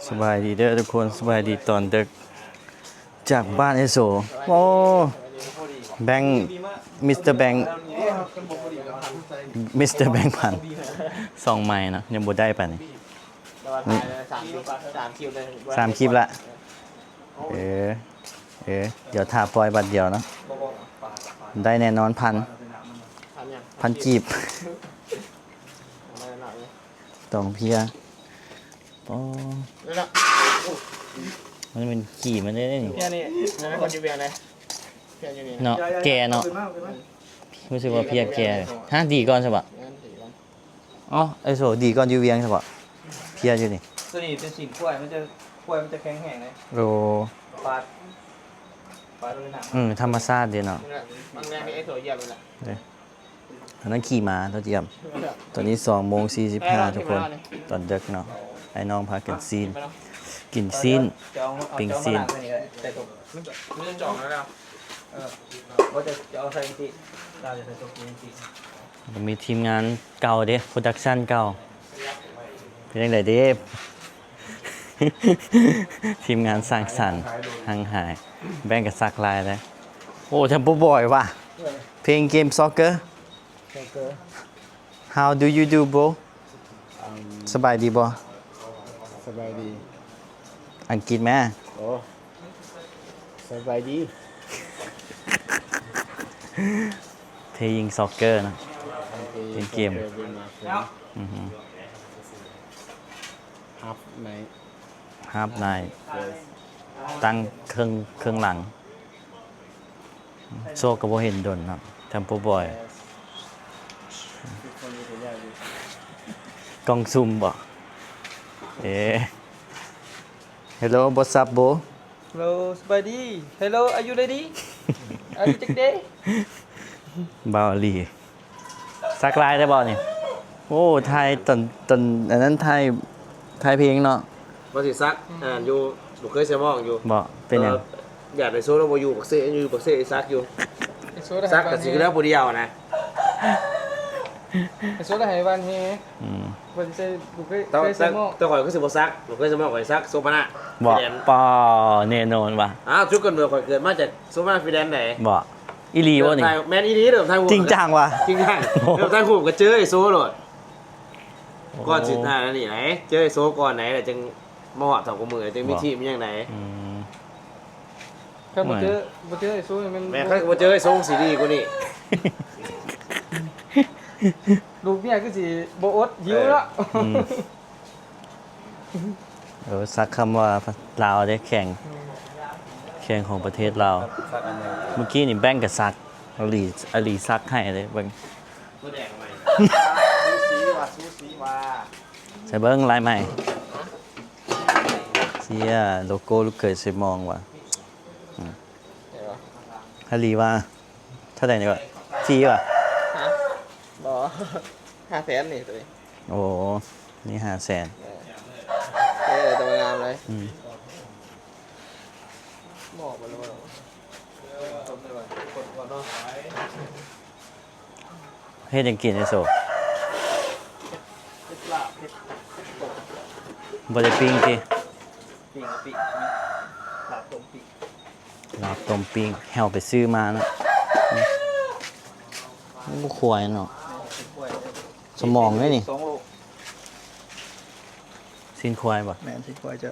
ສະບາຍດີເດີທຸກຄົນ ສະບາຍດີຕອນເດິກ ຈາກບ້ານເອໂສ. ໂອ້ ແບງ ມິສເຕີແບງ ມິສເຕີແບງພັນ ຊ່ອງໃໝ່ເນາະ ຍັງບໍ່ໄດ້ປານນີ້ ສາມຄລິບ ສາມຄລິບລະ. ເອີ ເອີ ດຽວຖ້າປ່ອຍບາດດຽວເນາະ ໄດ້ແນ່ນອນ ພັນ ພັນກີບ ຕ້ອງເພຍ. ອໍ ມັນເປັນຂີ້ມັນເດ້ນີ້ ເພຍນີ້ ຄົນຢູ່ວຽງເດ້ ເພຍຢູ່ນີ້ເນາະ ແກ່ເນາະ ຮູ້ສຶກວ່າເພຍແກ່. ຮະ ດີກ່ອນຊະບໍ? ອໍ ໄອໂສດີກ່ອນຢູ່ວຽງຊະບໍ? ເພຍຢູ່ນີ້ ໂຕນີ້ເປັນຊີ້ນຄວາຍ ມັນຈະ ຄວາຍມັນຈະແຂງແຮງເດ້. ໂອ້ ປາດ ປາດເລີຍນະ ອືມ ທຳມະຊາດເດ້ເນາະ ບາງແຮງນີ້ໄອໂສຢຽບເລີຍລະ. ອັນນັ້ນຂີ່ມ້າ ຕົວຈຽມ. ຕອນນີ້ສອງໂມງສີ່ສິບຫ້າ ທຸກຄົນ ຕອນເດິກເນາະ ໄອ້ນ້ອງພາກັນຊີ້ນ ກິນຊີ້ນ ປີ້ງຊີ້ນ. ມີທີມງານເກົ່າເດ້ ໂປຣດັກຊັນເກົ່າ ເປັນຈັ່ງໃດເດ້? ທີມງານສ້າງສັນຮັ່ງຫາຍ ແບງກະສັກລາຍເດ້. ໂອ້ ແທມໂປບອຍວ່າ playing game soccer. How do you do, bro? ສະບາຍດີບໍ່? ສະບາຍດີ. ອັງກິດແມ? ໂອ້ ສະບາຍດີ. Playing soccer ນະ ເປັນເກມ ອືຮຶ half night half night ຕັ້ງເຄິ່ງ ເຄິ່ງຫຼັງ. ໂຊກກໍບໍ່ເຫັນດົນເນາະ ແທມໂປບອຍ ກ້ອງຊຸ່ມບໍ? ເອ Hello, what's up, bro? Hello, ສະບາຍດີ. Hello, are you ready? Are you ready? ບ່າວອາລີ ສັກລາຍໄດ້ບໍ່ນີ້? ໂອ້ ຖ່າຍຕອນ ຕອນອັນນັ້ນ ຖ່າຍ ຖ່າຍເພງເນາະ ວ່າຊິສັກ ອ່າ ຢູ່ ບໍ່ເຄີຍໃສ່ໝອກຢູ່. ບໍ່ ເປັນຫຍັງ? ເອີ ຢ້ານໄອໂຊລາວບໍ່ຢູ່ປາກເຊ ຢູ່ປາກເຊສັກຢູ່. ໄອໂຊລາວ ສັກກໍຊິແລ້ວຜູ້ດຽວນະ ໄອໂຊລາວໃຫ້ຫວ່ານແຫ. ອືມ ເພິ່ນໃສ່ ບໍ່ເຄີຍ ແຕ່ ເຄີຍໃສ່ໝອກ ແຕ່ ແຕ່ຂ້ອຍຄືຊິບໍ່ສັກ ບໍ່ເຄີຍໃສ່ໝອກ ຂ້ອຍສັກໂຊມານະ. ບໍ່ ແມ່ນ ປໍ ແນ່ນອນວ່າ ອ້າວ ຈຸກກັນເບີ ຂ້ອຍເກີດມາຈາກໂຊມານະຟຣີແລນໃດ. ບໍ່ ອີ່ຫຼີບໍ່ນີ້? ແມ່ນອີ່ຫຼີເດີ ຖ່າຍຮູບ ຈິງຈັງວ່າ ຈິງຈັງ ເດີ ຖ່າຍຮູບກໍເຈີໄອໂຊໂລດ. ໂອ້ ກ່ອນຊິຖ່າຍອັນນີ້ໃດ ເຈີໄອໂຊກ່ອນໃດ ແລ້ວຈຶ່ງມາຮອດເທົ່າກັບມື້ ຈຶ່ງມີທີມອີ່ຫຍັງໃດ. ອືມ ຄັນບໍ່ເຈີ ບໍ່ເຈີໄອໂຊນີ້ແມ່ນ ແມ່ນ ຄັນບໍ່ເຈີໄອໂຊຊິດີກວ່ານີ້ ລູກເມຍຄືຊິບໍ່ອົດຫິວເນາະ. ເອີ ອືມ ເອີ ສັກຄຳວ່າລາວເດ້ ແຂ້ງ ແຂ້ງຂອງປະເທດລາວ. ເມື່ອກີ້ນີ້ແບງກະສັກ ອາລີ ອາລີສັກໃຫ້ເດ້ ເບິ່ງ. ໃສ່ເບິ່ງລາຍໃໝ່ ເຊຍ ໂລໂກ້ລູກເຂີຍເຊຍມອງວ່າ. ອືມ ອາລີວ່າ ເທົ່າໃດນີ້ກໍ ສີ່ວ່າ? ຮະ? ບໍ່ ຫ້າແສນນີ້ໂຕນີ້. ໂອ້ ນີ້ຫ້າແສນ. ເອີ ເອີ ໂຕງາມເລີຍ. ອືມ ເຮັດຫຍັງກິນໄອໂຊ? ເຮັດລາບ ເຮັດຕົ້ມ. ບໍ່ໄດ້ປີ້ງຕິ? ປີ້ງກໍປີ້ງ ລາບຕົ້ມປີ້ງ. ລາບຕົ້ມປີ້ງ ແຮວໄປຊື້ມາເນາະ. ໂອ້ ຄວາຍເນາະ ແມ່ນ ຊີ້ນຄວາຍ ສະໝອງເດ້ນີ້ ສອງໂລ. ຊີ້ນຄວາຍບໍ່? ແມ່ນ ຊີ້ນຄວາຍ ຈະ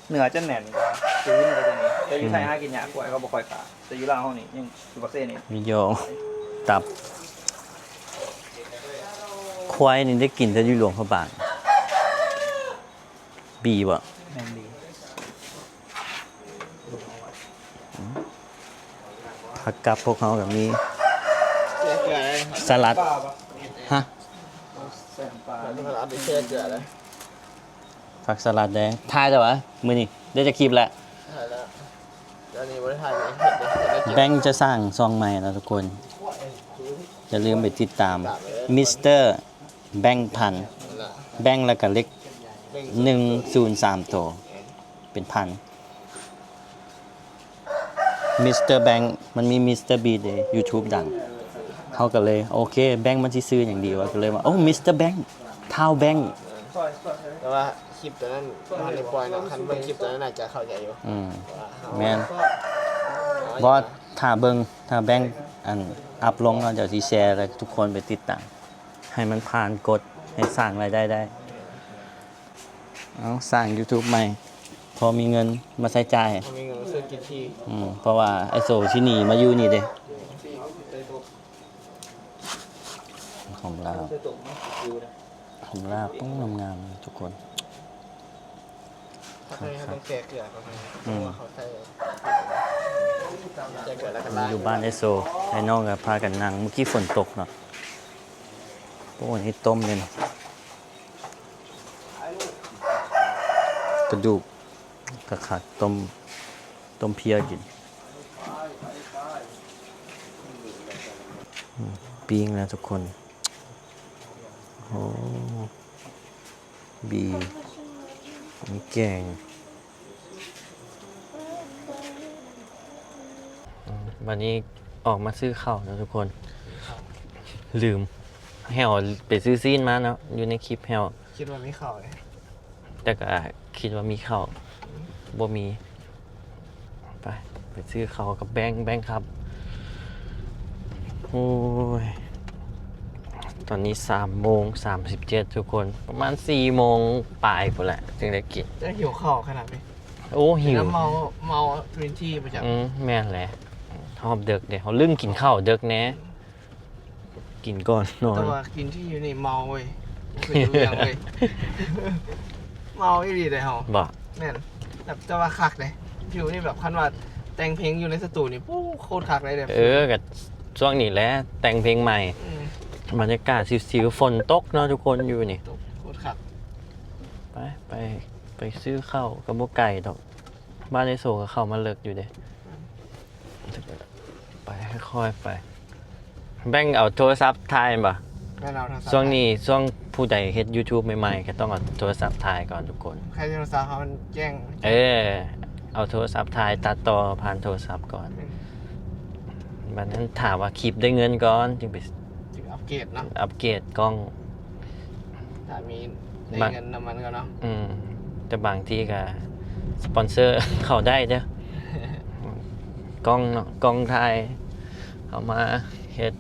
ເນື້ອຈະແໜ້ນກວ່າ ຊື້ມາຈາກນີ້. ແຕ່ຢູ່ໄທ ອືມ ຫາກິນຍາກ ຄວາຍເຂົາບໍ່ຄ່ອຍຂາຍ ແຕ່ຢູ່ລາວເຮົານີ້ ຍັງຢູ່ປາກເຊນີ້ ມີຢູ່ ຕັບ. ຄວາຍນີ້ໄດ້ກິນແຕ່ຢູ່ຫຼວງພະບາງ. ບີບໍ່? ແມ່ນບີ. ຜັກກັບພວກເຮົາກໍມີ ແຊ່ເກືອໄດ້ ສະຫຼັດ. ຮະ? ແຊ່ເກືອໄດ້. ຜັກສະຫຼັດແດງ. ຖ່າຍແລ້ວຫວາ? ມື້ນີ້ໄດ້ຈັກຄລິບແລ້ວ? ຖ່າຍແລ້ວ. ດຽວນີ້ບໍ່ໄດ້ຖ່າຍ ເຮັດເດ້ ເຮັດໄດ້ກິນ. ແບງຈະສ້າງຊ່ອງໃໝ່ແລ້ວທຸກຄົນ ຢ່າລືມໄປຕິດຕາມ ມິສເຕີ ແບງພັນ ແບງແລ້ວກໍເລກ ເລກ ໜຶ່ງສູນສາມໂຕ ເປັນພັນ. ມິສເຕີແບງ ມັນມີມິສເຕີບີດເດ້ ຢູທູບດັງ ເຮົາກໍເລີຍ ໂອເຄ ແບງມັນຊິຊື່ຫຍັງດີວະ ກໍເລີຍວ່າ ໂອ້ ມິສເຕີແບງ ທ້າວແບງ. ແຕ່ວ່າ ຄລິບຕົວນັ້ນບໍ່ທັນໄດ້ປ່ອຍເນາະ, ຄັນເບິ່ງຄລິບຕົວນັ້ນໜ້າຈະເຂົ້າໃຈຢູ່. ອືມ ແມ່ນ. ບໍ່ ຖ້າເບິ່ງ ຖ້າແບ່ງອັນອັບລົງເນາະ ດຽວຊິແຊໃຫ້ທຸກຄົນໄປຕິດຕາມ ໃຫ້ມັນຜ່ານກົດ ໃຫ້ສ້າງລາຍໄດ້ໄດ້. ເອົາ ສ້າງ YouTube ໃໝ່ ພໍມີເງິນມາໃຊ້ຈ່າຍ ພໍມີເງິນມາຊື້ກິນທີ່. ອືມ ເພາະວ່າໄອ້ໂສຊິໜີມາຢູ່ນີ້ເດ້. ຂອງລາວ ຂອງລາວ ໂອ້ ງາມໆ ທຸກຄົນ. ເຮົາຕ້ອງແຊ່ເກືອກ່ອນ ອືມ ເພາະວ່າເຂົາໃສ່ ແຊ່ເກືອແລ້ວກໍລ້າງ. ຢູ່ບ້ານໄອ້ໂຊ ໄອ້ນ້ອງກໍພາກັນນັ່ງ ມື້ກີ້ຝົນຕົກເນາະ. ໂອ້ ນີ້ຕົ້ມເດ້ ກະດູກຄັກໆ ຕົ້ມ ຕົ້ມເພຍກິນ. ອືມ ປີ້ງແລ້ວທຸກຄົນ. ໂອ້ ບີ ມີແກງ. ອືມ ບັດນີ້ອອກມາຊື້ເຂົ້າແລ້ວທຸກຄົນ. ລືມ ແຫ້ວໄປຊື້ຊີ້ນມາເນາະ ຢູ່ໃນຄລິບແຫ້ວ ຄິດວ່າມີເຂົ້າເດ້ ແຕ່ກໍຄິດວ່າມີເຂົ້າ ບໍ່ມີ. ໄປ ໄປຊື້ເຂົ້າກັບແບ່ງ ແບ່ງຄັບ. ໂອ້ຍ ຕອນນີ້ສາມໂມງສາມສິບເຈັດ ທຸກຄົນ ປະມານສີ່ໂມງປາຍພຸ້ນແຫຼະ ຈຶ່ງໄດ້ກິນ. ຈະຫິວເຂົ້າຂະໜາດນີ້. ໂອ້ ຫິວ ເມົາ ເມົາທເວັນທີບໍ່ຈັກ. ອືມ ແມ່ນແຫຼະ ຮອບເດິກເດ້ ເຮົາລືມກິນເຂົ້າເດິກແດ່. ກິນກ່ອນນອນ. ແຕ່ວ່າກິນທີ່ຢູ່ນີ້ເມົາເວີຍ ບໍ່ເປັນເລື່ອງເລີຍ. ເມົາອີ່ຫຼີເດ້ເຮົາ. ບໍ່ ແມ່ນ ແບບ ແຕ່ວ່າຄັກເດ້ ວິວນີ້ແບບ ຄັນວ່າແຕ່ງເພງຢູ່ໃນສະຕູນີ້ ໂອ້ ໂຄດຄັກເລີຍເດ້. ເອີ ກໍຊ່ວງນີ້ແຫຼະແຕ່ງເພງໃໝ່. ອືມ ບັນຍາກາດຊິວໆ ຝົນຕົກເນາະທຸກຄົນ ຢູ່ນີ້ ຕົກໂຄດຄັກ. ໄປ ໄປ ໄປຊື້ເຂົ້າກໍບໍ່ໄກດອກ. ບ້ານໄອ້ໂສກໍເຂົ້າມາເລິກຢູ່ເດ້. ໄປ ຄ່ອຍໆ ໄປ. ແບ່ງເອົາໂທລະສັບຖ່າຍແມ່ນບໍ່? ແມ່ນ ເອົາໂທລະສັບ. ຊ່ວງນີ້ ຊ່ວງຜູ້ໃດເຮັດ YouTube ໃໝ່ໆ ກໍຕ້ອງເອົາໂທລະສັບຖ່າຍກ່ອນທຸກຄົນ. ໃຄໂທລະສັບເຮົາມັນແຈ້ງ. ເອີ ເອົາໂທລະສັບຖ່າຍ ຕັດຕໍ່ຜ່ານໂທລະສັບກ່ອນ. ແມ່ນ. ບັດນັ້ນຖ້າວ່າຄລິບໄດ້ເງິນກ່ອນ ຈຶ່ງໄປ ຈຶ່ງອັບເກຣດເນາະ ອັບເກຣດກ້ອງ. ຖ້າມີ ໄດ້ເງິນນຳມັນກ່ອນເນາະ. ອືມ ແຕ່ບາງທີກໍສະປອນເຊີເຂົ້າໄດ້ເດີ້ ກ້ອງເນາະ ກ້ອງຖ່າຍເອົາມາເຮັດ.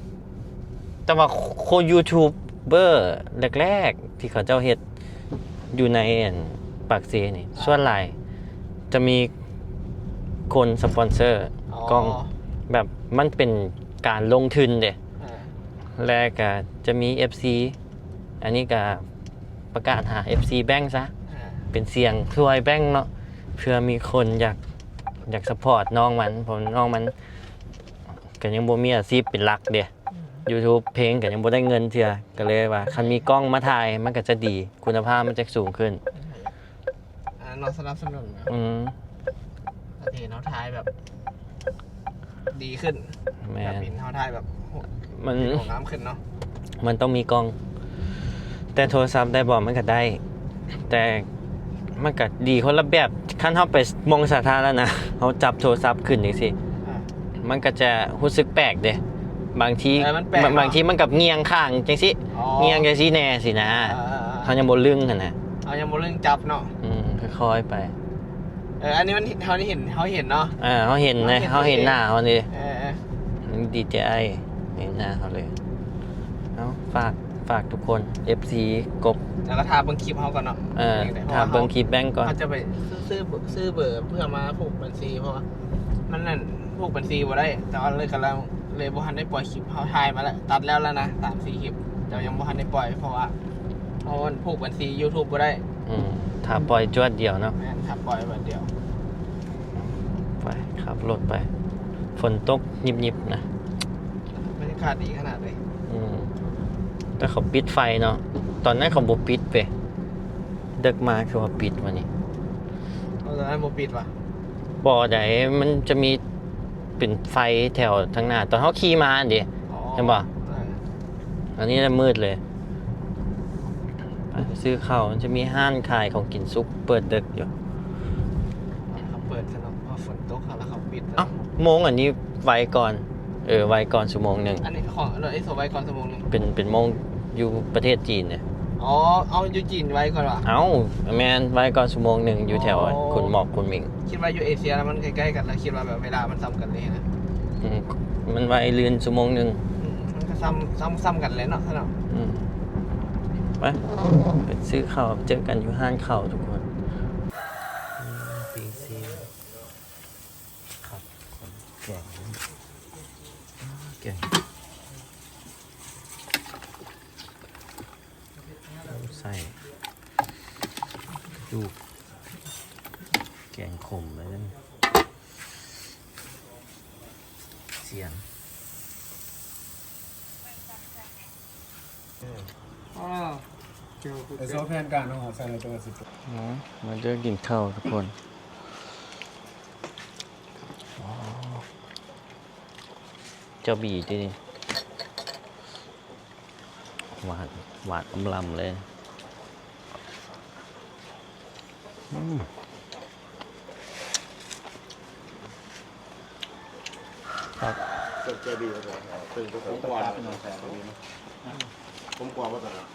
ແຕ່ວ່າໂຄ ຢູທູບເບີແລກໆ ທີ່ເຂົາເຈົ້າເຮັດຢູ່ໃນ ອັນ ປາກເຊນີ້ ສ່ວນຫຼາຍຈະມີຄົນສະປອນເຊີກ້ອງ. ອໍ ແບບມັນເປັນການລົງທຶນເດ້. ເອີ ແລະກະຈະມີເອັຟຊີ ອັນນີ້ກະປະກາດຫາເອັຟຊີແບ່ງຊະ ເອີ ເປັນສຽງຊ່ວຍແບ່ງເນາະ ເພື່ອມີຄົນຢາກ ຢາກຊັບພອດນ້ອງມັນ ເພາະນ້ອງມັນກະຍັງບໍ່ມີອາຊີບເປັນຫຼັກເດ້. ອືມ ຢູທູບເພງກະຍັງບໍ່ໄດ້ເງິນເທື່ອ ກະເລີຍວ່າຄັນມີກ້ອງມາຖ່າຍມັນກະຈະດີ ຄຸນນະພາບມັນຈະສູງຂຶ້ນ. ອ່າ ເນາະ ສະໜັບສະໜູນ ອືມ ປະເທດເຮົາຖ່າຍແບບດີຂຶ້ນ. ແມ່ນ ແບບເຫັນເຮົາຖ່າຍແບບ ມັນ ໂອ້ ງາມຂຶ້ນເນາະ. ມັນຕ້ອງມີກ້ອງ ແຕ່ໂທລະສັບໄດ້ບໍ່? ມັນກໍໄດ້ ແຕ່ມັນກໍດີຄົນລະແບບ. ຄັນເຮົາໄປໝ່ອງສາທາລະນະ ເຮົາຈັບໂທລະສັບຂຶ້ນຈັ່ງຊີ້ ອ່າ ມັນກໍຈະຮູ້ສຶກແປກເດ້ ບາງທີ. ເອີ ມັນແປກເນາະ ບາງທີມັນກໍງຽງຂ້າງຈັ່ງຊີ້. ອໍ ງຽງຈັ່ງຊີ້ແດ່ຊີ້ນະ. ເອີໆໆ ເຮົາຍັງບໍ່ລຶ້ງຫັ້ນນະ ເຮົາຍັງບໍ່ລຶ້ງຈັບເນາະ. ອືມ ຄ່ອຍໆໄປ. ເອີ ອັນນີ້ມັນ ເຮົາໄດ້ເຫັນ ເຮົາເຫັນເນາະ. ເອີ ເຮົາເຫັນ ເຮົາເຫັນເດ້ ເຮົາເຫັນໜ້າເຮົານີ້. ເອີໆ ດີເຈໄອ ເຫັນໜ້າເຮົາເລີຍ. ເອົາ ຝາກ ຝາກທຸກຄົນ ເອັຟຊີ ກົບ ແລ້ວກໍຖ້າເບິ່ງຄລິບເຮົາກ່ອນເນາະ. ເອີ ຖ້າເບິ່ງຄລິບແບ່ງກ່ອນ ເຮົາຈະໄປຊື້ ຊື້ ຊື້ເບີເພື່ອມາຜູກບັນຊີ ເພາະວ່າມັນນັ້ນຜູກບັນຊີບໍ່ໄດ້ ແຕ່ວ່າເລີຍກຳລັງ ເລີຍບໍ່ທັນໄດ້ປ່ອຍຄລິບ. ເຮົາຖ່າຍມາແລ້ວ ຕັດແລ້ວລະນະ ສາມສີ່ຄລິບ ແຕ່ວ່າຍັງບໍ່ທັນໄດ້ປ່ອຍ ເພາະວ່າເຮົາຜູກບັນຊີຢູທູບບໍ່ໄດ້. ອືມ ຖ້າປ່ອຍຈວດດຽວເນາະ. ແມ່ນ ຖ້າປ່ອຍບາດດຽວ. ໄປ ຂັບລົດໄປ ຝົນຕົກຍິບໆນະ. ບັນຍາກາດດີຂະໜາດເລີຍ. ອືມ ແຕ່ເຂົາປິດໄຟເນາະ ຕອນນັ້ນເຂົາບໍ່ປິດເວີຍ. ເດິກມາຄືວ່າປິດວະນີ້. ເອົາ ຕອນນັ້ນບໍ່ປິດຫວາ? ບໍ່ໃດ໋ ມັນຈະມີເປັນໄຟແຖວທາງໜ້າ ຕອນເຮົາຂີ່ມາຫັ້ນເດ. ອໍ ເຫັນບໍ່? ເອີ ອັນນີ້ລະມືດເລີຍ. ໄປຊື້ເຂົ້າ ມັນຈະມີຮ້ານຂາຍຂອງກິນສຸກເປີດເດິກຢູ່. ເຂົາເປີດຊະເນາະ ເພາະຝົນຕົກ ແລ້ວເຂົາປິດ. ເອົ້າ ໂມງອັນນີ້ໄວກ່ອນ. ເອີ ໄວກ່ອນຊົ່ວໂມງໜຶ່ງ. ອັນນີ້ຂອງ ເອີ ໄວກ່ອນຊົ່ວໂມງໜຶ່ງ ເປັນ ເປັນໂມງຢູ່ປະເທດຈີນເດ. ອໍ ເອົາຢູ່ຈີນໄວກ່ອນຫວາ? ເອົ້າ ແມ່ນ ໄວກ່ອນຊົ່ວໂມງໜຶ່ງ ຢູ່ແຖວ ອໍ ຄຸນໝອກຄຸນໝິງ. ຄິດວ່າຢູ່ເອເຊຍລະມັນໃກ້ໆກັນ ລະຄິດວ່າແບບເວລາມັນສ່ຳກັນເລີຍນະ. ອືມ ມັນໄວລື່ນຊົ່ວໂມງໜຶ່ງ. ອືມ ມັນກໍສ່ຳ ສ່ຳ ສ່ຳກັນແຫຼະເນາະ ຊັ້ນເນາະ. ອືມ ໄປ ໄປຊື້ເຂົ້າ ເຈີກັນຢູ່ຮ້ານເຂົ້າທຸກຄົນ. ອືມ ປີ້ງຊີ້ນ ຄັກ ແກງ ແກງ ໃສ່ກະດູກ ແກງຂົມເລີຍ ສຽງ ເອີ ເຈົ້າ ເອີ ໂຊແຜນການຂອງເຮົາໃສ່ໃນຕົວຊິ ມາ ມາເດີກິນເຂົ້າທຸກຄົນ. ອໍ ເຈົ້າບີຕິນີ້ ຫວານ ຫວານອຳລຳເລີຍ. ອືມ ຄັກ ເຈົ້າບີ ເປັນກົມກວ່າ ກົມກວ່າບໍ່ຕະຫຼາດ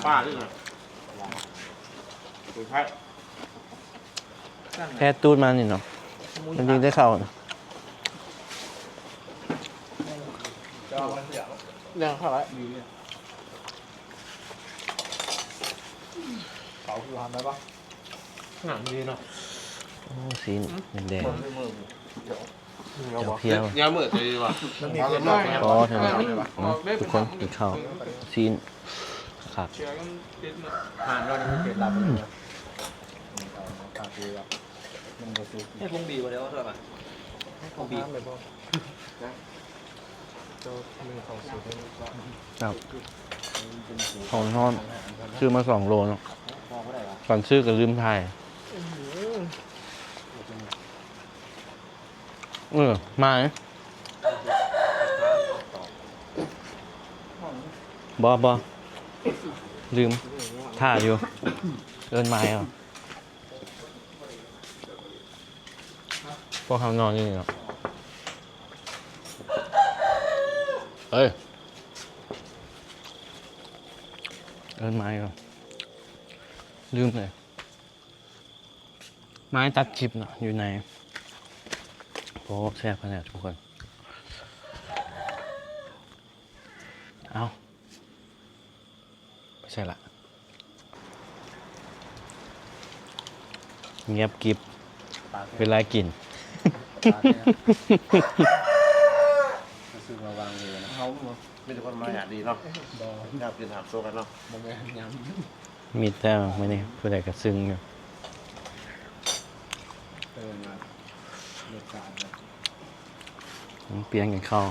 ປານີ້ນະ ແພດຕູດມານີ້ເນາະ ມັນຈຶ່ງໄດ້ເຂົ້ານະ. ເຂົ້າຄືທຳໄດ້ປະ? ໜັງດີເນາະ. ໂອ້ ຊີ້ນແດງໆ ເຈົ້າພຽວ ຍາເໝີດເລີຍວ່າ ພໍເທື່ອ ອືມ ທຸກຄົນກິນເຂົ້າ ຊີ້ນຄັກ. ຮ້ານເຮົານີ້ເປັນລາບເລີຍ ມັນບໍ່ສຸກ ໃຫ້ຜົງບີບໍ່ໄດ້ເອົາເທົ່າໃດ ຜົງບີ ຄັບ ຂອງທອດ ຊື້ມາສອງໂລເນາະ ຕອນຊື້ກໍລືມຖ່າຍ. ເອີ ມາ ບໍ່ ບໍ່ ລືມ ຖ້າຢູ່ ເອີ້ນມາເອົາ. ພວກເຮົານອນຢູ່ນີ້ເນາະ ເອີ ເອີ້ນມາຢູ່ ລືມເລີຍ ມາຕັດຄລິບເນາະ ຢູ່ໃນ ໂອ້ ແຊບຂະໜາດທຸກຄົນ ເອົ້າ. ໄປໃສລະ ງຽບກິບ ປາກແຫ້ງ ເວລາກິນ ປາກແຫ້ງ ຮູ້ສຶກວ່າວາງເວນະ ເຮົາມີແຕ່ຄົນມາຍາດດີເນາະ ບໍ່ ຍາມກິນຫາມໂຊກັນເນາະ ບໍ່ແມ່ນຍາມ ມີແຕ່ມື້ນີ້ຜູ້ໃດກະຊຶງຢູ່ ເອີ ມາ ລົດຈານນະ ປຽງກິນເຂົ້າ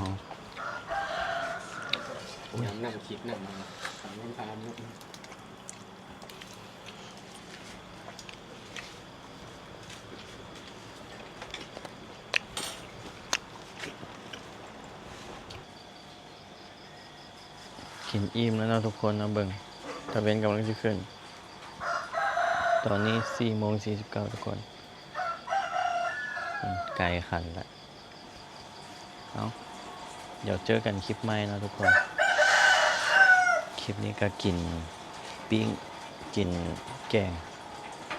ຍາມນັ່ງຄິດນຳ ກິນອີ່ມແລ້ວເນາະທຸກຄົນເນາະ ເບິ່ງ ຕາເວັນກຳລັງຊິຂຶ້ນ ຕອນນີ້ສີ່ໂມງສີ່ສິບເກົ້າທຸກຄົນ ອືມ ໄກ່ຂັນລະ ເອົ້າ ດຽວເຈີກັນຄລິບໃໝ່ເນາະທຸກຄົນ ຄລິບນີ້ກະກິນປີ້ງ ກິນແກງ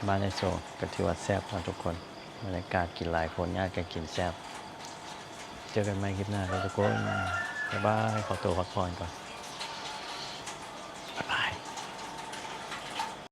ບ້ານອ້າຍໂຊ ກະຖືວ່າແຊບເນາະທຸກຄົນ ບັນຍາກາດກິນຫຼາຍຄົນຍາດກະກິນແຊບ ເຈີກັນໃໝ່ຄລິບໜ້າເດີທຸກຄົນ ບາຍບາຍ ຂໍໂຕພັກຜ່ອນກ່ອນ.